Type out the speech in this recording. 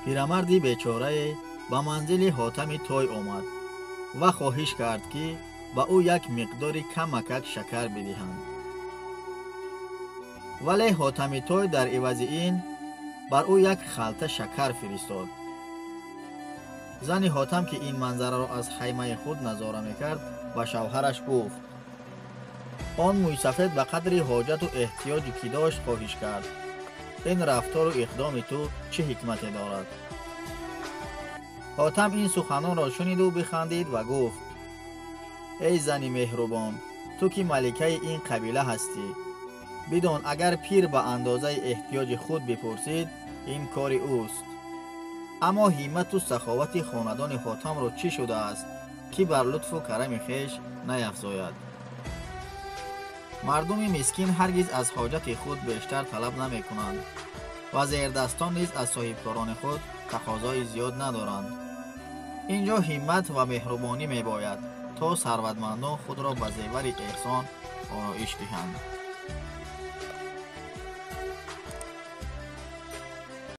Пирамарди бечорае ба манзили Ҳотами Той омад ва хоҳиш кард, ки ба ӯ як миқдори камакак шакар бидиҳанд. Вале Ҳотами Той дар ивази ин бар ӯ як халта шакар фиристод. Зани Ҳотам, ки ин манзараро аз хаймаи худ назора мекард, ба шавҳараш гуфт: он мӯйсафед ба қадри ҳоҷату эҳтиёҷе ки дошт хоҳиш кард. Ин рафтору иқдоми ту чӣ ҳикмате дорад? Ҳотам ин суханонро шуниду бихандид ва гуфт: эй зани меҳрубон, ту ки маликаи ин қабила ҳастӣ, бидон агар пир ба андозаи эҳтиёҷи худ бипурсид, ин кори ӯст. Аммо ҳиммату саховати хонадони Ҳотамро чӣ шудааст, ки бар лутфу карами хеш наяфзояд? Мардуми мискин ҳаргиз аз ҳоҷати худ бештар талаб намекунанд ва зердастон низ аз соҳибкорони худ тақозои зиёд надоранд. Инҷо ҳиммат ва меҳрубонӣ мебояд, то сарватмандон худро ба зевари эҳсон ороиш диҳанд.